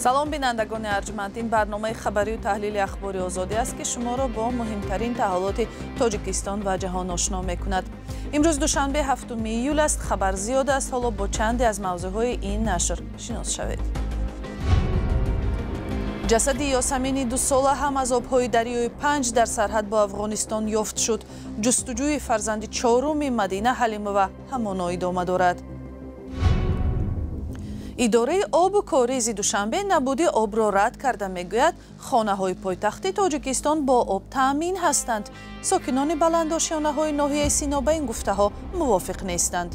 Салом, бинандагони арҷманд. Ин барномаи хабарию таҳлили Ахбори Озодӣ аст, ки шуморо бо муҳимтарин таҳаввулоти Тоҷикистон ва ҷаҳон ошно мекунад. Имрӯз душанбе, 7 июл аст. Хабар зиёд аст. Ҳоло бо чанде аз мавзӯъҳои ин нашр шинос шавед. Ҷасади Ёсамини 2-сола ҳам аз обҳои дарёи Панҷ дар сарҳад бо Афғонистон ёфт шуд. Ҷустуҷӯи фарзанди чоруми Мадина Ҳалимова ҳамоно идома дорад. Идораи обу коризи Душанбе набуди обро рад карда, мегӯяд, хонаҳои пойтахти Тоҷикистон бо об таъмин ҳастанд. Сокинони баландошёнаҳои ноҳияи Сино ба ин гуфтаҳо мувофиқ нестанд.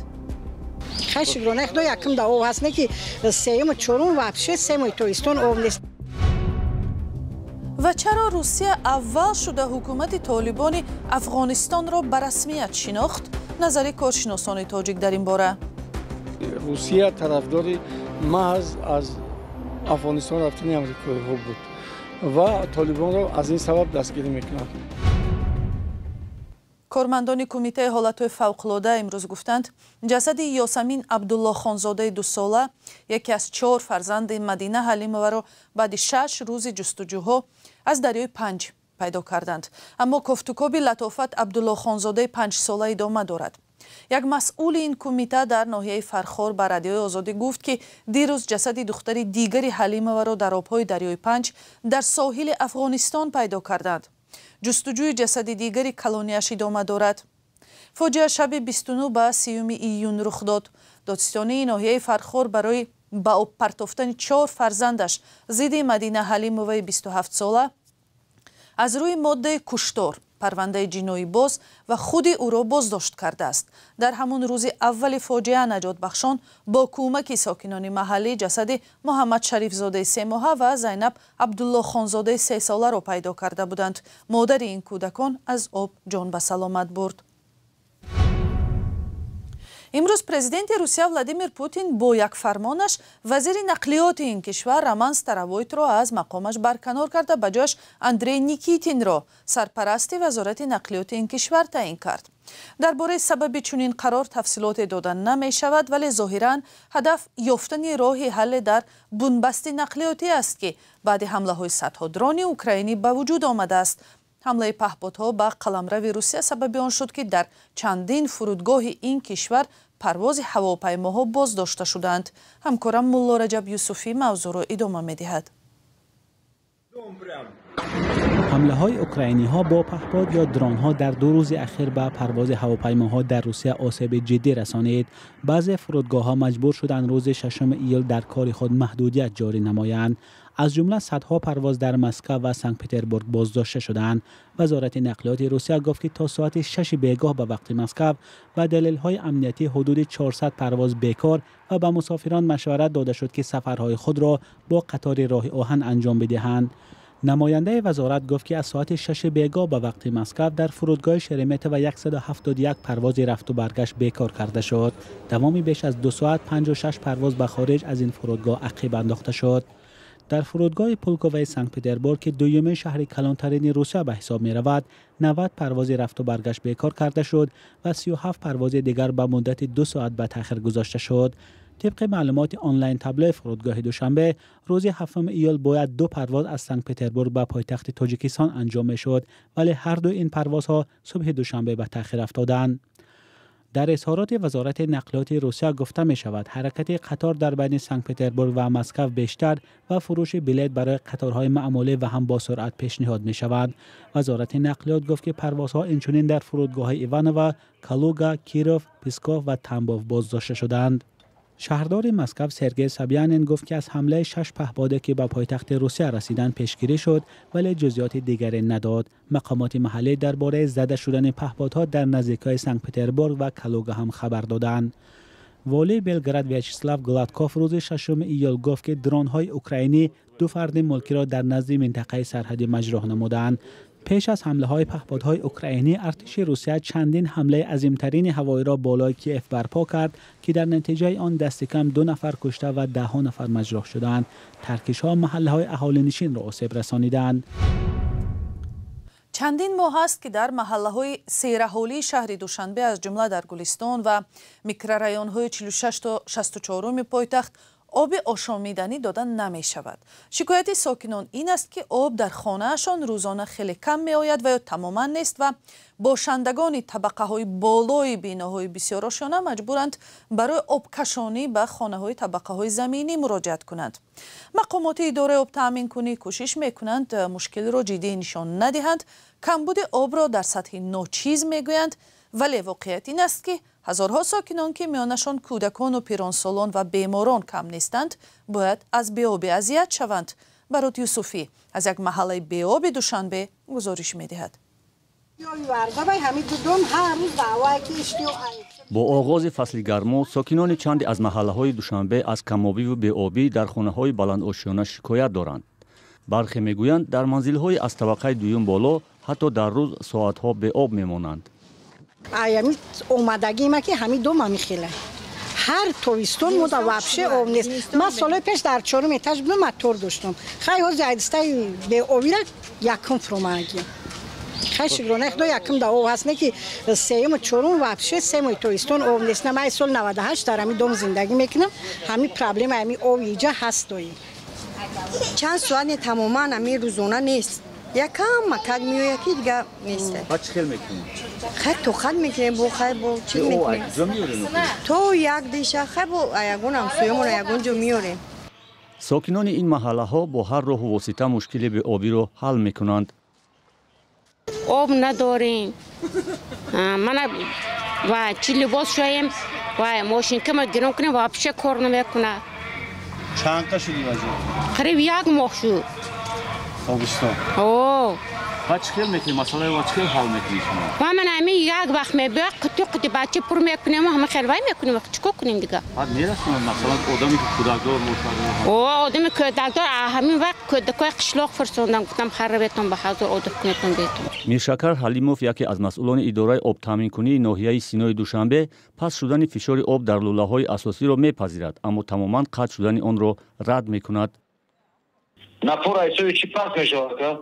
Хай, шукрона Худо, якум да об ҳаст, не ки сеюму чорум вообще 3 моҳи тобистон об нест. Ва чаро Русия аввал шуда ҳукумати Толибони Афғонистонро ба расмият шинохт? Назари коршиносони тоҷик дар ин бора. Русия тарафдори маҳз аз Афғонистон рафтани амрикоиҳо буд ва Толибонро аз ин сабаб дастгирӣ мекунад. Кормандони Кумитаи ҳолатҳои фавқулода имрӯз гуфтанд, ҷасади Ёсамин Абдуллохонзодаи 2-сола, яке аз чор фарзанди Мадина Ҳалимоваро баъди 6 рӯзи ҷустуҷӯҳо аз дарёи Панҷ пайдо карданд. Аммо кофтукоби Латофат Абдуллохонзодаи 5-сола идома дорад. Як масъули ин кумита дар ноҳияи Фархор ба Радиои Озодӣ гуфт, ки дирӯз ҷасади духтари дигари Ҳалимоваро дар обҳои дарёи Панҷ дар соҳили Афғонистон пайдо карданд. Ҷустуҷӯи ҷасади дигари калонияш идома дорад. Фоҷиа шаби 29 ба 30 июн рух дод. Додситонии ноҳияи Фархор барои ба об партофтани чор фарзандаш зидди Мадина Ҳалимоваи 27-сола аз рӯи моддаи куштор парвандаи ҷиноӣ боз ва худи ӯро боздошт кардааст. Дар ҳамон рӯзи аввали фоҷиа наҷотбахшон бо кӯмаки сокинони маҳаллӣ ҷасади Муҳаммад Шарифзодаи 3-моҳа ва Зайнаб Абдуллохонзодаи 3-соларо пайдо карда буданд. Модари ин кӯдакон аз об ҷон ба саломат бурд. Имрӯз президенти Русия Владимир Путин бо як фармонаш вазири нақлиёти ин кишвар Роман Старовойтро аз мақомаш барканор карда, ба ҷояш Андрей Никитинро сарпарасти вазорати нақлиёти ин кишвар таъин кард. Дар бораи сабаби чунин қарор тафсилоте дода намешавад, вале зоҳиран ҳадаф ёфтани роҳи ҳалле дар бунбасти нақлиётӣ аст, ки баъди ҳамлаҳои садҳо дрони украинӣ ба вуҷуд омадааст. Ҳамлаи паҳподҳо ба қаламрави Русия сабаби он шуд, ки дар чандин фурудгоҳи ин кишвар парвози ҳавопаймоҳо боздошта шуданд. Ҳамкорам Мулло Раҷаб Юсуфӣ мавзӯъро идома медиҳад. Ҳамлаҳои украиниҳо бо паҳпод ё дронҳо дар 2 рӯзи ахир ба парвози ҳавопаймоҳо дар Русия осеби ҷиддӣ расонид. Баъзе фурудгоҳҳо маҷбур шуданд рӯзи 6 июл дар кори худ маҳдудият ҷорӣ намоянд. Аз ҷумла садҳо парвоз дар Москав ва Санкт Петербург боздошта шуданд. Вазорати нақлиёти Русия гуфт, ки то соати 6 бегоҳ ба вақти Москав ба далелҳои амниятӣ ҳудуди 400 парвоз бекор ва ба мусофирон машварат дода шуд, ки сафарҳои худро бо қатори роҳи оҳан анҷом бидиҳанд. Намояндаи вазорат гуфт, ки аз соати 6 бегоҳ ба вақти Москав дар фурудгоҳи Шереметьево 171 парвози рафту баргашт бекор карда шуд. Давоми беш аз 2 соат 56 парвоз ба хориҷ аз ин фурудгоҳ ақиб андохта шуд. Дар фурудгоҳи Пулковаи Санкт Петербург, ки дуюмин шаҳри калонтарини Русия ба ҳисоб меравад, 90 парвози рафту баргашт бекор карда шуд ва 37 парвози дигар ба муддати 2 соат ба таъхир гузошта шуд. Тибқи маълумоти онлайн таблои фурудгоҳи Душанбе, рӯзи 7 июл бояд ду парвоз аз Санкт Петербург ба пойтахти Тоҷикистон анҷом мешуд, вале ҳар дуи ин парвозҳо субҳи душанбе ба таъхир афтоданд. Дар изҳороти вазорати нақлиёти Русия гуфта мешавад, ҳаракати қатор дар байни Санкт Петербург ва Москав бештар ва фурӯши билет барои қаторҳои маъмулӣ ва ҳам босуръат пешниҳод мешавад. Вазорати нақлиёт гуфт, ки парвозҳо инчунин дар фурудгоҳҳои Иваново, Калуга, Киров, Псков ва Тамбов боздошта шуданд. Шаҳрдори Москав Сергей Собянин гуфт, ки аз ҳамлаи шаш паҳподе, ки ба пойтахти Русия расиданд, пешгирӣ шуд, вале ҷузъиёти дигаре надод. Мақомоти маҳаллӣ дар бораи зада шудани паҳподҳо дар наздикиҳои Санкт Петербург ва Калуга ҳам хабар доданд. Волии Белгород Вячеслав Гладков рӯзи 6 июл гуфт, ки дронҳои украинӣ ду фарди мулкиро дар назди минтақаи сарҳадӣ маҷрӯҳ намуданд. Пеш аз ҳамлаҳои паҳподҳои украинӣ артиши Русия чандин ҳамлаи азимтарини ҳавоиро болои Киев барпо кард, ки дар натиҷаи он дасти кам ду нафар кушта ва даҳҳо нафар маҷрӯҳ шуданд. Таркишҳо маҳаллаҳои аҳолинишинро осеб расониданд. Чандин моҳ аст, ки дар маҳаллаҳои сераҳолии шаҳри Душанбе, аз ҷумла дар Гулистон ва микрорайонҳои 46 то 64-уми пойтахт, Оби ошомиданӣ дода намешавад. Шикояти сокинон ин аст, ки об дар хонаашон рӯзона хеле кам меояд ва ё тамоман нест ва бошандагони табақаҳои болои биноҳои бисёрошёна маҷбуранд барои обкашонӣ ба хонаҳои табақаҳои заминӣ муроҷиат кунанд. Мақомоти идораи обтаъминкунӣ кӯшиш мекунанд мушкилро ҷиддӣ нишон надиҳанд, камбуди обро дар сатҳи ночиз мегӯянд, вале воқеият ин аст, ки ҳазорҳо сокинон, ки миёнашон кӯдакону пиронсолон ва беморон кам нестанд, бояд аз беобӣ азият шаванд. Барот Юсуфӣ аз як маҳаллаи беоби Душанбе гузориш медиҳад. Бо оғози фасли гармо сокинони чанде аз маҳаллаҳои Душанбе аз камобиву беобӣ дар хонаҳои баландошёна шикоят доранд. Бархе мегӯянд, дар манзилҳои аз табақаи дуюм боло ҳатто дар рӯз соатҳо беоб мемонанд. Аями омадагима ки ҳами дом ҳами хела. Ҳар тобистон мо да вообще об нест. Ман солҳои пеш дар чорум этаж будам, мотор доштам. Хай ҳозир айдистаи беобира якум фуромадагиям. Хай шукрона Худо, якум да об ҳаст, не ки сеюму чорум вообще 3 моҳи тобистон об нест. Ман соли 98 дар ҳами дом зиндагӣ мекунам. Ҳами проблема ҳами об иҷа ҳаст доим. Чанд соат не, тамоман ҳами рӯзона нест. Якам макак меояд, ки дига нест. Баъд чӣ хел мекунед? Хай тоқат мекунем, бо хай бо чӣ мекунем? То як диша хай бо ягон ҳамсоямон ягон ҷо меорем. Сокинони ин маҳаллаҳо бо ҳар роҳу восита мушкили беобиро ҳал мекунанд. Об надорем. Мана ва чӣ либос шоем ва мошинкама гиром кунем, вообще кор намекунад. Чанд қа шуди вазъият? Қариб як моҳ шуд. Тобистон. О. Баъд чӣ хел мекунед? Масъалаи чӣ хел ҳал мекунед шумо? Ва ман ҳамин як вақт мебиёд, қути қути бача пур мекунем, ҳама хел вай мекунем, чӣ кор кунем дига? Баъд мерасонад, масалан, одаме ки кӯдакдор бошад. О, одами кӯдакдор, ҳамин вақт кӯдакои қишлоқ фирсондам, гуфтам харабетон ба ҳазор одат кунетон бетон. Миршакар Ҳалимов, яке аз масъулони идораи обтаъминкунии ноҳияи Синои Душанбе, паст шудани фишори об дар лӯлаҳои асосиро мепазирад, аммо тамоман қатъ шудани онро рад мекунад. Напор ҳисоби чӣ паст мешавад?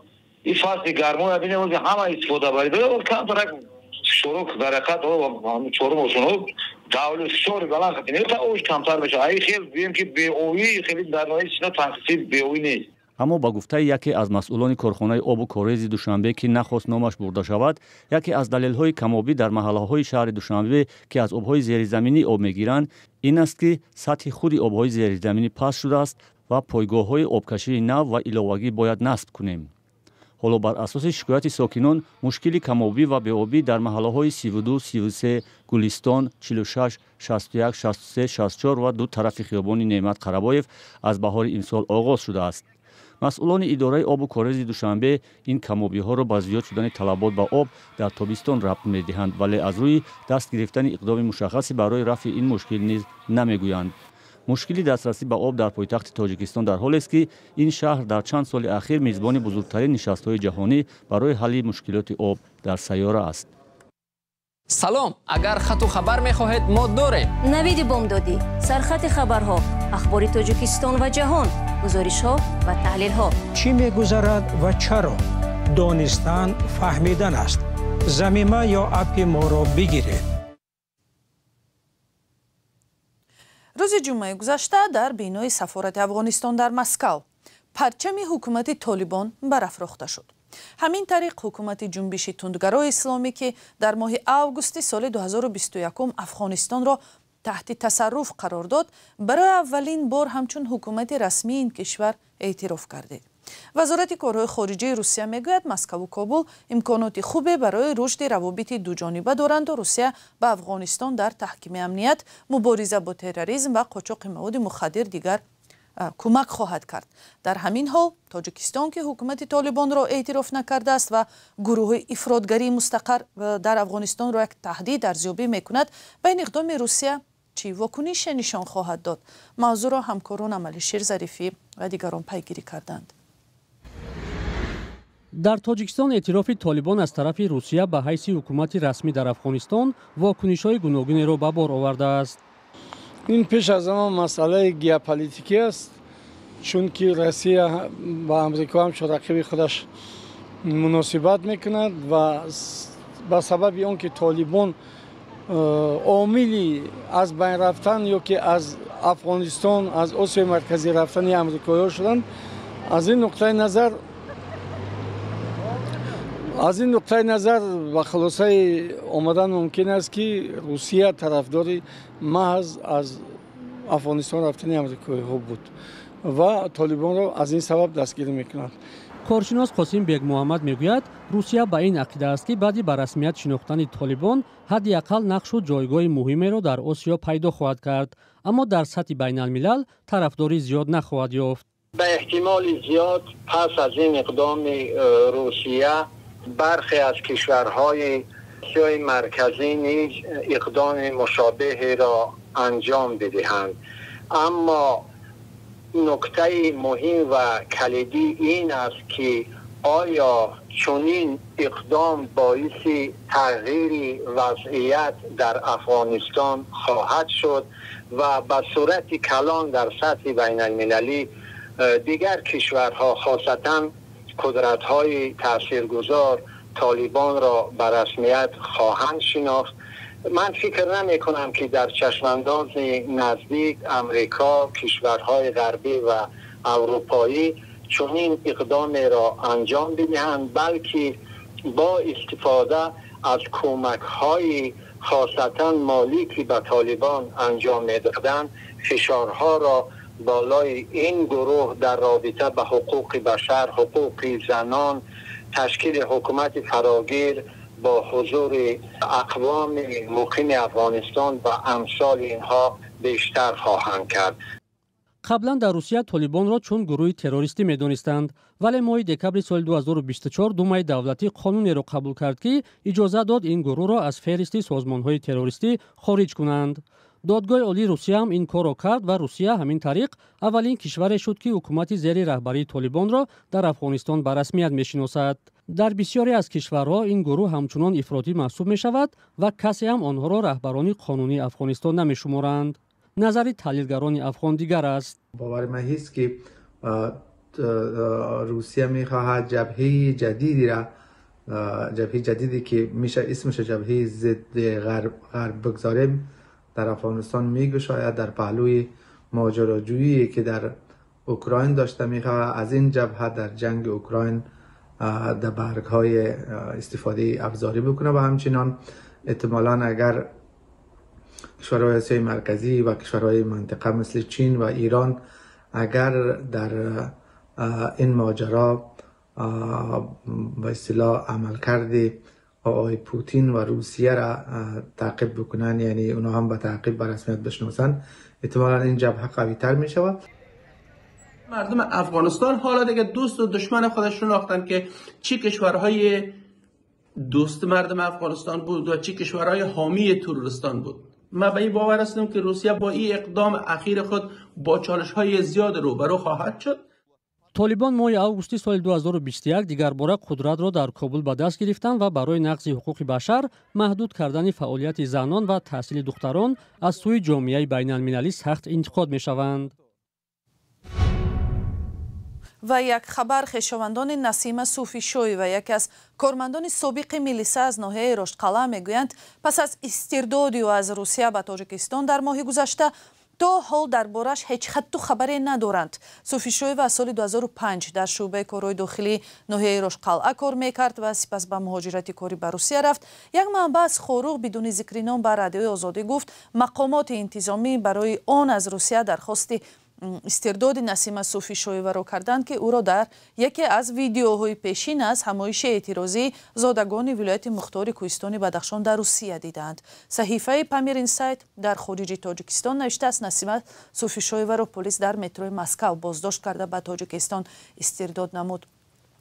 Ин фасли гармо бинем, ҳама истифода барид, камтарак фишоро дар ҳақиқат чорум ошоно давлу фишори баланд та ош камтар мешавад. Ай хел гӯем ки беобӣ хеле дар ноҳияи Сино танқиси беобӣ нест. Аммо ба гуфтаи яке аз масъулони корхонаи обу корези Душанбе, ки нахост номаш бурда шавад, яке аз далелҳои камобӣ дар маҳаллаҳои шаҳри Душанбе, ки аз обҳои зеризаминӣ об мегиранд, ин аст, ки сатҳи худи обҳои зеризаминӣ паст шудааст ва пойгоҳҳои обкашии нав ва иловагӣ бояд насб кунем. Ҳоло бар асоси шикояти сокинон мушкили камобӣ ва беобӣ дар маҳаллаҳои 32, 33, Гулистон, 46, 61, 63, 64 ва ду тарафи хиёбони Неъмат Қарабоев аз баҳори имсол оғоз шудааст. Масъулони идораи обу корези Душанбе ин камобиҳоро ба зиёд шудани талабот ба об дар тобистон рабт медиҳанд, вале аз рӯи даст гирифтани иқдоми мушаххасе барои рафъи ин мушкил низ намегӯянд. Мушкили дастрасӣ ба об дар пойтахти Тоҷикистон дар ҳолест, ки ин шаҳр дар чанд соли ахир мизбони бузургтарин нишастҳои ҷаҳонӣ барои ҳалли мушкилоти об дар сайёра аст. Салом, агар хату хабар мехоҳед, мо дорем. Навиди бомдодӣ, сархати хабарҳо, ахбори Тоҷикистон ва ҷаҳон, гузоришҳо ва таҳлилҳо. Чӣ мегузарад ва чаро? Донистан фаҳмидан аст. Замима ё аппи моро бигиред. Рӯзи ҷумъаи гузашта дар бинои сафорати Афғонистон дар Москав парчами ҳукумати Толибон барафрохта шуд. Ҳамин тариқ ҳукумати ҷунбиши тундгарои исломӣ, ки дар моҳи августи соли 2021 Афғонистонро таҳти тасарруф қарор дод, барои аввалин бор ҳамчун ҳукумати расмии ин кишвар эътироф кардид. Вазорати корҳои хориҷии Русия мегӯяд, Москаву Кобул имконоти хубе барои рушди равобити дуҷониба доранду Русия ба Афғонистон дар таҳкими амният, мубориза бо терроризм ва қочоқи маводи мухаддир дигар кӯмак хоҳад кард. Дар ҳамин ҳол Тоҷикистон, ки ҳукумати Толибонро эътироф накардааст ва гурӯҳи ифротгарии мустақар дар Афғонистонро як таҳдид арзёбӣ мекунад, ба ин иқдоми Русия чӣ вокунише нишон хоҳад дод? Мавзӯъро ҳамкорон Амалишер Зарифӣ ва дигарон пайгирӣ карданд. Дар Тоҷикистон эътирофи Толибон аз тарафи Русия ба ҳайси ҳукумати расмӣ дар Афғонистон вокунишҳои гуногунеро ба бор овардааст. Ин пеш аз ҳама масъалаи геополитикӣ аст, чунки Россия ба Амрико ҳамчун рақиби худаш муносибат мекунад ва ба сабаби он ки Толибон Омили аз байн рафтан ё ки аз Афғонистон, аз Осиёи Марказӣ рафтани амрикоиҳо шуданд. Аз ин нуқтаи назар ба хулосаи омадан мумкин аст, ки Русия тарафдори маҳз аз Афғонистон рафтани амрикоиҳо буд ва Толибонро аз ин сабаб дастгирӣ мекунанд. Коршинос Қосим Бегмуҳаммад мегӯяд, Русия ба ин ақида аст, ки баъди ба расмият шинохтани Толибон ҳадди ақал нақшу ҷойгоҳи муҳимеро дар Осиё пайдо хоҳад кард, аммо дар сатҳи байналмилал тарафдорӣ зиёд нахоҳад ёфт. Ба эҳтимоли зиёд пас аз ин иқдоми Русия бархе аз кишварҳои Осиёи Марказӣ низ иқдоми мушобеҳеро анҷом бидиҳанд. Аммо нуктаи муҳим ва калидӣ ин аст, ки оё чунин иқдом боиси тағйири вазъият дар Афғонистон хоҳад шуд ва ба сурати калон дар сатҳи байналмилалӣ дигар кишварҳо, хосатан қудратҳои таъсиргузор, Толибонро ба расмият хоҳанд шинохт. Ман фикр намекунам, ки дар чашмандози наздик Амрико, кишварҳои ғарбӣ ва аврупоӣ чунин иқдомеро анҷом бидиҳанд, балки бо истифода аз кӯмакҳои хосатан молӣ, ки ба Толибон анҷом медоданд, фишорҳоро болои ин гурӯҳ дар робита ба ҳуқуқи башар, ҳуқуқи занон, ташкили ҳукумати фарогир бо ҳузури ақвоми муқими Афғонистон ва амсоли инҳо бештар хоҳанд кард. Қаблан дар Русия Толибонро чун гурӯҳи террористӣ медонистанд, вале моҳи декабри соли 2024 Думаи давлатӣ қонунеро қабул кард, ки иҷоза дод ин гурӯҳро аз феҳристи созмонҳои террористӣ хориҷ кунанд. Додгоҳи Олии Русия ҳам ин корро кард ва Русия ҳамин тариқ аввалин кишваре шуд, ки ҳукумати зери раҳбарии Толибонро дар Афғонистон ба расмият мешиносад. Дар бисёре аз кишварҳо ин гурӯҳ ҳамчунон ифротӣ маҳсуб мешавад ва касе ҳам онҳоро раҳбарони қонунии Афғонистон намешуморанд. Назари таҳлилгарони афғон дигар аст. Бовари ман ҳист, ки Русия мехоҳад ҷабҳаи ҷадиди را, ҷабҳаи ҷадиде ки میشه اسمش ҷабҳаи ضد غرب بگذاریم، در افغانستان میگشاید. در پهلوی ماجراجویی که در اوکراین داشته، میخواد از این جبهه در جنگ اوکراین در برگ های استفاده ابزاری بکنه و همچنان احتمالاً اگر کشورهای آسیای مرکزی و کشورهای منطقه مثل چین و ایران اگر در این ماجرا به اصطلاح عملکرد آقای پوتین و روسیه را تعقیب بکنن، یعنی اونا هم به تعقیب به رسمیت بشناسن، احتمالاً این جبهه قوی تر می شود. مردم افغانستان حالا دیگه دوست و دشمن خودش شناختن که چی کشورهای دوست مردم افغانستان بود و چی کشورهای حامی تروریستان بود. من به این باور هستم که روسیه با این اقدام اخیر خود با چالش های زیاد روبرو خواهد شد. Толибон моҳи августи соли 2021 дигарбора қудратро дар Кобул ба даст гирифтанд ва барои нақзи ҳуқуқи башар, маҳдуд кардани фаъолияти занон ва таҳсили духтарон аз сӯи ҷомеаи байналмилалӣ сахт интиқод мешаванд. Ва як хабар: хешовандони Насима Суфишоева, яке аз кормандони собиқи милиса аз ноҳияи Роштқалъа, мегӯянд, пас аз истирдоди ӯ аз Русия ба Тоҷикистон дар моҳи гузашта то ҳол дар бораш ҳеҷ хатту хабаре надоранд. Суфишоева аз соли 2005 дар шӯъбаи корҳои дохилии ноҳияи Роштқалъа кор мекард ва сипас ба муҳоҷирати корӣ ба Русия рафт. Як манбаъ аз Хоруғ бидуни зикри ном ба Радиои Озодӣ гуфт, мақомоти интизомӣ барои он аз Русия дархости истирдоди Насима Суфишоеваро карданд, ки ӯро дар яке аз видеоҳои пешин аз ҳамоиши эътирозии зодагони вилояти мухтори кӯҳистони Бадахшон дар Русия дидаанд. Саҳифаи Памир Инсайт дар хориҷи Тоҷикистон навиштааст, Насима Суфишоеваро полис дар метрои Москав боздошт карда, ба Тоҷикистон истирдод намуд.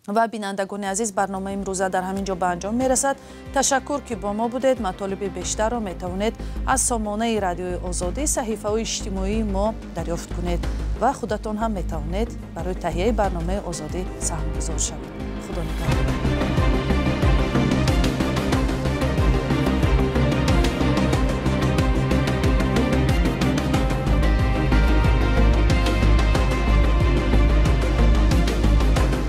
Ва, бинандагони азиз, барномаи имрӯза дар ҳамин ҷо ба анҷом мерасад. Ташаккур, ки бо мо будед. Матолиби бештарро метавонед аз сомонаи Радиои Озодӣ, саҳифаҳои иҷтимоии мо дарёфт кунед ва худатон ҳам метавонед барои таҳияи барномаи Озодӣ саҳмгузор шавед. Худо нигаҳдор.